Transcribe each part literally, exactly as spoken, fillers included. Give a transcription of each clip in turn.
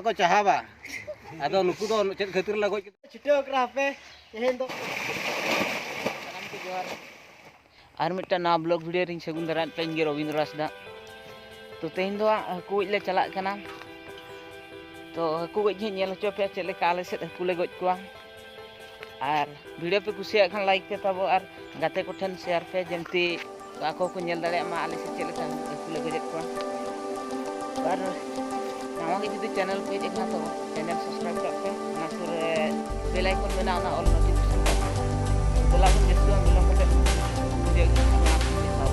ᱠᱚ ᱪᱟᱦᱟᱵᱟ᱾ ᱟᱫᱚ ᱱᱩᱠᱩ ᱫᱚ ᱪᱮᱫ ᱠᱷᱟᱹᱛᱤᱨ ᱞᱮ ᱜᱚᱡ ᱠᱮᱫᱟ? ᱪᱷᱩᱴᱟᱹᱣ ᱠᱟᱱᱟ ᱦᱟᱯᱮ ᱛᱮᱦᱮᱧ ᱫᱚ᱾ ᱟᱨ ᱢᱤᱫᱴᱟᱝ ᱱᱟᱣᱟ ᱵᱞᱚᱜ ᱵᱷᱤᱰᱤᱭᱳ ᱨᱤᱧ ᱥᱟᱹᱜᱩᱱ ᱫᱟᱨᱟᱢ ᱯᱮ, ᱤᱧ ᱜᱮ ᱨᱚᱵᱤᱱᱫᱨᱚ ᱦᱟᱸᱥᱫᱟ᱾ ᱛᱚ ᱛᱮᱦᱮᱧ ᱫᱚ ᱦᱟᱸᱜ ᱦᱟᱹᱠᱩ ᱜᱚᱡ ᱞᱮ ᱪᱟᱞᱟᱜ ᱠᱟᱱᱟ᱾ ᱛᱚ ᱦᱟᱹᱠᱩ ᱜᱚᱡ ᱜᱮ ᱧᱮᱞ ᱦᱚᱪᱚ ᱯᱮᱭᱟ ᱪᱮᱫ ᱞᱮᱠᱟ ᱟᱞᱮ ᱥᱮᱫ ᱦᱟᱹᱠᱩ ᱞᱮ ᱜᱚᱡ ᱠᱚᱣᱟ᱾ ᱟᱨ ᱵᱷᱤᱰᱤᱭᱳ ᱯᱮ ᱠᱩᱥᱤᱭᱟᱜ ᱠᱷᱟᱱ ᱞᱟᱭᱤᱠ ᱯᱮ ᱛᱟᱵᱚ ᱟᱨ ᱜᱟᱛᱮ ᱠᱚᱴᱷᱮᱱ ᱥᱮᱭᱟᱨ ᱯᱮ, ᱡᱮᱢᱛᱤ ᱟᱠᱚ ᱠᱚ ᱧᱮᱞ ᱫᱟᱲᱮᱭᱟᱜ ᱢᱟ ᱟᱞᱮ ᱥᱮᱫ ᱪᱮᱫ ᱞᱮᱠᱟ ᱦᱟᱹᱠᱩ ᱞᱮ ᱜᱚᱡᱮᱫ ᱠᱚᱣᱟ᱾ ᱟᱨ ᱱᱟᱣᱟ ᱜᱮ ᱡᱩᱫᱤ ᱪᱮᱱᱮᱞ ᱯᱮ ᱦᱮᱡ ᱟᱠᱟᱱᱟ ᱛᱚ ᱪᱮᱱᱮᱞ ᱥᱟᱵᱥᱠᱨᱟᱭᱤᱵ ᱠᱟᱜ ᱯᱮ, ᱚᱱᱟ ᱥᱩᱨ ᱨᱮ ᱵᱮᱞ ᱟᱭᱠᱚᱱ ᱢᱮᱱᱟᱜᱼᱟ, ᱚᱱᱟ ᱚᱞ ᱱᱳᱴᱤᱯᱷᱤᱠᱮᱥᱚᱱ ᱠᱟᱜ ᱯᱮ᱾ ᱫᱮᱞᱟ ᱵᱚᱱ ᱡᱟᱹᱥᱛᱤ ᱵᱟᱝ ᱵᱤᱞᱚᱢ ᱠᱟᱛᱮ ᱵᱷᱤᱰᱤᱭᱳ ᱜᱮ ᱚᱱᱟ ᱠᱚ ᱫᱮᱠᱷᱟᱣ᱾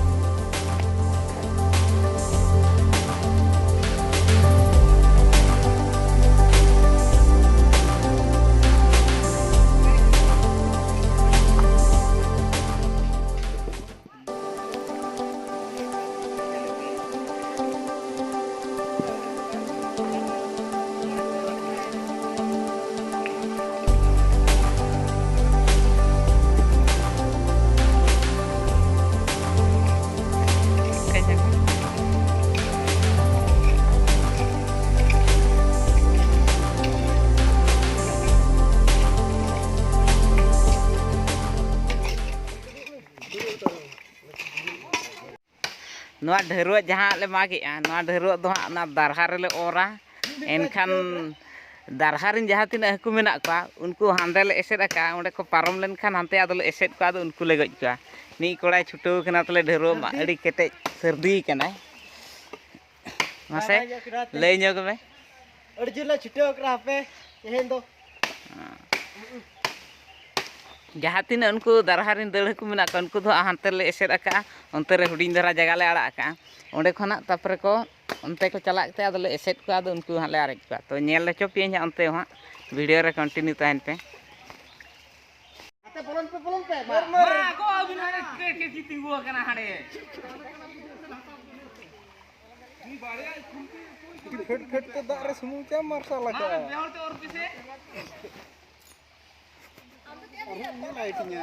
ᱱᱚᱣᱟ ᱰᱷᱟᱹᱨᱣᱟᱹᱜ ᱡᱟᱦᱟᱸ ᱞᱮ ᱢᱟᱜᱮᱜᱼᱟ, ᱱᱚᱣᱟ ᱰᱷᱟᱹᱨᱣᱟᱹᱜ ᱫᱚ ᱦᱟᱸᱜ ᱚᱱᱟ ᱫᱟᱨᱦᱟ ᱨᱮᱞᱮ ᱚᱨᱟ᱾ ᱮᱱᱠᱷᱟᱱ ᱫᱟᱨᱦᱟ ᱨᱮᱱ ᱡᱟᱦᱟᱸ ᱛᱤᱱᱟᱹᱜ ᱦᱟᱹᱠᱩ ᱢᱮᱱᱟᱜ ᱠᱚᱣᱟ, ᱩᱱᱠᱩ ᱦᱟᱸᱰᱮ ᱞᱮ ᱮᱥᱮᱫ ᱟᱠᱟᱫᱼᱟ, ᱚᱸᱰᱮ ᱠᱚ ᱯᱟᱨᱚᱢ ᱞᱮᱱᱠᱷᱟᱱ ᱦᱟᱱᱛᱮ ᱟᱫᱚ ᱞᱮ ᱮᱥᱮᱫ ᱠᱚᱣᱟ, ᱟᱫᱚ ᱩᱱᱠᱩ ᱞᱮ ᱜᱚᱡ ᱠᱚᱣᱟ᱾ ᱢᱤᱫ ᱠᱚᱲᱟᱭ ᱪᱷᱩᱴᱟᱹᱣ ᱠᱟᱱᱟ ᱛᱟᱞᱮ ᱰᱷᱟᱹᱨᱣᱟᱹᱜ ᱢᱟ, ᱟᱹᱰᱤ ᱠᱮᱴᱮᱡ ᱥᱟᱹᱨᱫᱤ ᱠᱟᱱᱟᱭ᱾ ᱢᱟᱥᱮ ᱞᱟᱹᱭ ᱧᱚᱜᱽ ᱢᱮ᱾ ᱟᱹᱰᱤ ᱡᱳᱨ ᱞᱮ ᱪᱷᱩᱴᱟᱹᱣ ᱠᱟᱱᱟ ᱦᱟᱯᱮ ᱛᱮᱦᱮᱧ ᱫᱚ᱾ ᱡᱟᱦᱟᱸ ᱛᱤᱱᱟᱹᱜ ᱩᱱᱠᱩ ᱫᱟᱨᱦᱟ ᱨᱮᱱ ᱫᱟᱹᱲ ᱦᱟᱹᱠᱩ ᱢᱮᱱᱟᱜ ᱠᱚᱣᱟ, ᱩᱱᱠᱩ ᱫᱚ ᱦᱟᱸᱜ ᱦᱟᱱᱛᱮ ᱨᱮᱞᱮ ᱮᱥᱮᱫ ᱟᱠᱟᱜᱼᱟ, ᱚᱱᱛᱮ ᱨᱮ ᱦᱩᱰᱤᱧ ᱫᱷᱟᱨᱟ ᱡᱟᱭᱜᱟ ᱞᱮ ᱟᱲᱟᱜ ᱟᱠᱟᱜᱼᱟ᱾ ᱚᱸᱰᱮ ᱠᱷᱚᱱᱟᱜ ᱛᱟᱨᱯᱚᱨᱮ ᱠᱚ ᱚᱱᱛᱮ ᱠᱚ ᱪᱟᱞᱟᱜ ᱛᱮ ᱟᱫᱚᱞᱮ ᱮᱥᱮᱫ ᱠᱚᱣᱟ, ᱟᱫᱚ ᱩᱱᱠᱩ ᱦᱟᱸᱜ ᱞᱮ ᱟᱨᱮᱡ ᱠᱚᱣᱟ᱾ ᱛᱚ ᱧᱮᱞ ᱦᱚᱪᱚ ᱯᱮᱭᱟᱹᱧ ᱦᱟᱸᱜ ᱚᱱᱛᱮ ᱦᱚᱸ ᱦᱟᱸᱜ, ᱵᱷᱤᱰᱤᱭᱳ ᱨᱮ ᱠᱚᱱᱴᱤᱱᱤᱭᱩ ᱛᱟᱦᱮᱱ ᱯᱮ᱾ ᱟᱛᱮ ᱵᱚᱞᱚᱱ ᱯᱮ, ᱵᱚᱞᱚᱱ ᱯᱮ᱾ ᱢᱟ, ᱢᱟ᱾ ᱢᱟ, ᱜᱚ, ᱟᱹᱵᱤᱱ ᱦᱟᱸᱰᱮ ᱠᱨᱮ ᱠᱨᱮ ᱠᱤ ᱛᱤᱸᱜᱩ ᱟᱠᱟᱱᱟ ᱦᱟᱸᱰᱮ᱾ ᱯᱷᱮᱰ ᱯᱷᱮᱰ ᱛᱮ ᱫᱟᱜ ᱨᱮ ᱥᱩᱱᱩᱢ ᱪᱟᱢ ᱢᱟᱨᱥᱟᱞ ᱢᱟ, ᱟᱠᱟᱫᱼᱟ᱾ ᱵᱮᱦᱚᱨ ᱛᱮ ᱚᱨ ᱯᱮᱥᱮ᱾ ᱟᱨᱦᱚᱸ ᱧᱮᱞ ᱟᱭ ᱛᱤᱧᱟ᱾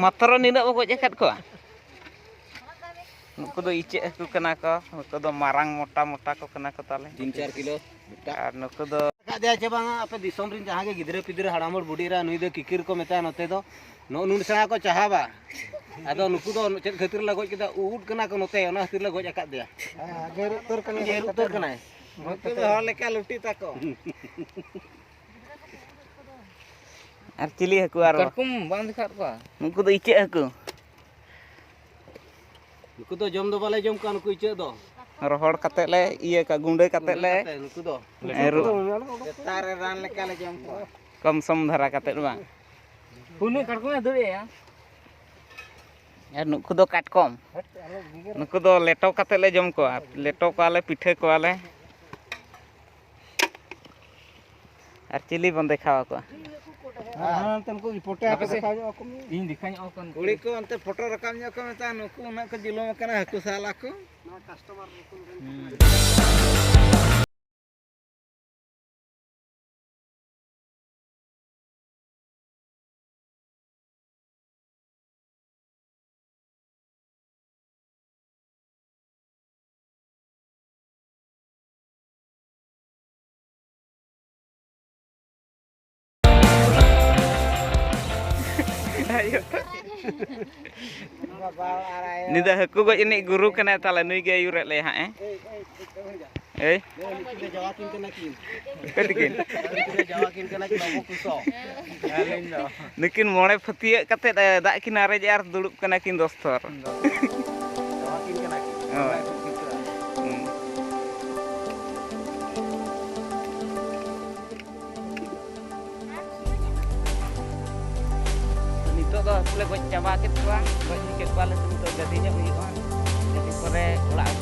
ᱢᱟᱛᱨᱚ ᱱᱤᱱᱟᱹᱜ ᱵᱚ ᱜᱚᱡ ᱟᱠᱟᱫ ᱠᱚᱣᱟ᱾ ᱱᱩᱠᱩ ᱫᱚ ᱤᱪᱟᱹᱜ ᱦᱟᱹᱠᱩ ᱠᱟᱱᱟ ᱠᱚ᱾ ᱱᱩᱠᱩ ᱫᱚ ᱢᱟᱨᱟᱝ ᱢᱚᱴᱟ ᱢᱚᱴᱟ ᱠᱚ ᱠᱟᱱᱟ ᱠᱚ ᱛᱟᱞᱮ᱾ ᱛᱤᱱ ᱪᱟᱨ ᱠᱤᱞᱳ ᱢᱤᱫᱴᱟᱝ᱾ ᱟᱨ ᱱᱩᱠᱩ ᱫᱚ ᱟᱠᱟᱫ ᱫᱮᱭᱟ ᱪᱮ ᱵᱟᱝᱟ? ᱟᱯᱮ ᱫᱤᱥᱚᱢ ᱨᱮᱱ ᱡᱟᱦᱟᱸ ᱜᱮ ᱜᱤᱫᱽᱨᱟᱹ ᱯᱤᱫᱽᱨᱟᱹ, ᱦᱟᱲᱟᱢ ᱦᱚᱲ, ᱵᱩᱰᱷᱤ ᱮᱨᱟ, ᱱᱩᱭ ᱫᱚ ᱠᱤᱠᱤᱨ ᱠᱚ ᱢᱮᱛᱟᱭᱟ ᱱᱚᱛᱮ ᱫᱚ᱾ ᱱᱚᱜᱼᱚ ᱱᱩᱱ ᱥᱮᱬᱟ ᱠᱚ ᱪᱟᱦᱟᱵᱟ᱾ ᱟᱫᱚ ᱱᱩᱠᱩ ᱫᱚ ᱪᱮᱫ ᱠᱷᱟᱹᱛᱤᱨ ᱞᱮ ᱜᱚᱡ ᱠᱮᱫᱟ? ᱩᱫ ᱠᱟᱱᱟ ᱠᱚ ᱱᱚᱛᱮ, ᱚᱱᱟ ᱠᱷᱟᱹᱛᱤᱨ ᱞᱮ ᱜᱚᱡ ᱟᱠᱟᱫ ᱫᱮᱭᱟ᱾ ᱦᱮᱸ, ᱜᱮᱨ ᱩᱛᱟᱹᱨ ᱠᱟᱱᱟᱭ᱾ ᱜᱮᱨ ᱩᱛᱟᱹᱨ ᱠᱟᱱᱟᱭ᱾ ᱱᱚᱛᱮ ᱫᱚ ᱦᱚᱲ ᱞᱮᱠᱟ ᱞᱩᱴᱤ ᱛᱟᱠᱚ᱾ ᱟᱨ ᱪᱤᱞᱤ ᱦᱟᱹᱠᱩ ᱟᱨᱚ? ᱠᱟᱴᱠᱚᱢ ᱵᱟᱝ ᱫᱮᱠᱷᱟᱣᱮᱫ ᱠᱚᱣᱟ? ᱩᱱᱠᱩ ᱫᱚ ᱤᱪᱟᱹᱜ ᱦᱟᱹᱠᱩ᱾ ᱱᱩᱠᱩ ᱫᱚ ᱡᱚᱢ ᱫᱚ ᱵᱟᱞᱮ ᱡᱚᱢ ᱠᱚᱣᱟ, ᱱᱩᱠᱩ ᱤᱪᱟᱹᱜ ᱫᱚ᱾ ᱨᱚᱦᱚᱲ ᱠᱟᱛᱮ ᱞᱮ ᱤᱭᱟᱹ ᱠᱚᱣᱟ, ᱜᱩᱸᱰᱟᱹ ᱠᱟᱛᱮ ᱞᱮ ᱠᱟᱛᱮ ᱱᱩᱠᱩ ᱫᱚ᱾ ᱮᱨᱩ᱾ ᱥᱮᱛᱟ ᱨᱮ ᱨᱟᱱ ᱞᱮᱠᱟ ᱞᱮ ᱡᱚᱢ ᱠᱚᱣᱟ᱾ ᱠᱚᱢ ᱥᱚᱢ ᱫᱷᱟᱨᱟ ᱠᱟᱛᱮ ᱵᱟᱝ? ᱯᱩᱱᱟᱹᱜ ᱠᱟᱴᱠᱚᱢ ᱮ ᱫᱟᱹᱲ ᱮᱭᱟ᱾ ᱟᱨ ᱱᱩᱠᱩ ᱫᱚ ᱠᱟᱴᱠᱚᱢ᱾ ᱱᱩᱠᱩ ᱫᱚ ᱞᱮᱴᱚ ᱠᱟᱛᱮ ᱞᱮ ᱡᱚᱢ ᱠᱚᱣᱟ, ᱞᱮᱴᱚ ᱠᱚᱣᱟᱞᱮ, ᱯᱤᱴᱷᱟᱹ ᱠᱚᱣᱟᱞᱮ᱾ ᱟᱨ ᱪᱤᱞᱤ ᱵᱚᱱ ᱫᱮᱠᱷᱟᱣ ᱟᱠᱚᱣᱟ? ᱦᱮᱸ, ᱦᱟᱱᱛᱮ ᱩᱱᱠᱩ ᱯᱚᱴᱮ ᱦᱟᱯᱮ ᱥᱮ, ᱫᱮᱠᱷᱟᱣ ᱧᱚᱜ ᱟᱠᱚ ᱢᱮ᱾ ᱤᱧ ᱫᱮᱠᱷᱟᱣ ᱧᱚᱜ ᱟᱠᱚ ᱠᱟᱱ᱾ ᱠᱩᱲᱤ ᱠᱚ ᱚᱱᱛᱮ ᱯᱷᱳᱴᱳ ᱨᱟᱠᱟᱵ ᱧᱚᱜ ᱠᱚ ᱢᱮᱛᱟ, ᱱᱩᱠᱩ ᱩᱱᱟᱹᱜ ᱠᱚ ᱡᱩᱞᱩᱢ ᱟᱠᱟᱱᱟ, ᱦᱟᱹᱠᱩ ᱥᱟᱞᱟ ᱠᱚ᱾ ᱦᱩᱸ᱾ ᱱᱤᱭᱟᱹ ᱫᱚ ᱦᱟᱹᱠᱩ ᱜᱚᱡ ᱨᱤᱱᱤᱡ ᱜᱩᱨᱩ ᱠᱟᱱᱟᱭ ᱛᱟᱞᱮ, ᱱᱩᱭ ᱜᱮ ᱟᱹᱭᱩᱨᱮᱫ ᱞᱮᱭᱟ ᱦᱟᱸᱜ, ᱮ? ᱮᱭ᱾ ᱱᱩᱠᱤᱱ ᱫᱚ ᱡᱟᱣᱟ ᱠᱤᱱ ᱠᱟᱱᱟ ᱠᱤᱱ᱾ ᱚᱠᱚᱭ ᱛᱟᱹᱠᱤᱱ? ᱱᱩᱠᱤᱱ ᱫᱚ ᱡᱟᱣᱟ ᱠᱤᱱ ᱠᱟᱱᱟ ᱠᱤᱱ, ᱵᱟᱹᱵᱩ ᱠᱩᱥᱚ᱾ ᱟᱹᱞᱤᱧ ᱫᱚ᱾ ᱱᱩᱠᱤᱱ ᱢᱚᱬᱮ ᱯᱷᱟᱹᱛᱤᱭᱟᱹᱜ ᱠᱟᱛᱮᱫ, ᱮ, ᱫᱟᱜ ᱠᱤᱱ ᱟᱨᱮᱡᱮᱜᱼᱟ ᱟᱨ ᱫᱩᱲᱩᱵ ᱠᱟᱱᱟ ᱠᱤᱱ ᱫᱚᱥ ᱛᱷᱚᱨ᱾ ᱡᱟᱣᱟ ᱠᱤᱱ ᱠᱟᱱᱟ ᱠᱤᱱ᱾ ᱦᱳᱭ᱾ ᱦᱩᱸ᱾ ᱱᱤᱛᱚᱜ ᱫᱚ ᱦᱟᱹᱠᱩ ᱞᱮ ᱜᱚᱡ ᱪᱟᱵᱟ ᱠᱮᱫ ᱠᱚᱣᱟ, ᱜᱚᱡ ᱤᱫᱤ ᱠᱮᱫ ᱠᱚᱣᱟᱞᱮ᱾ ᱱᱤᱛᱚᱜ ᱜᱟᱹᱰᱤ ᱧᱚᱜ ᱦᱩᱭᱩᱜᱼᱟ, ᱜᱟᱹᱰᱤ ᱯᱚᱨᱮ ᱚᱲᱟᱜ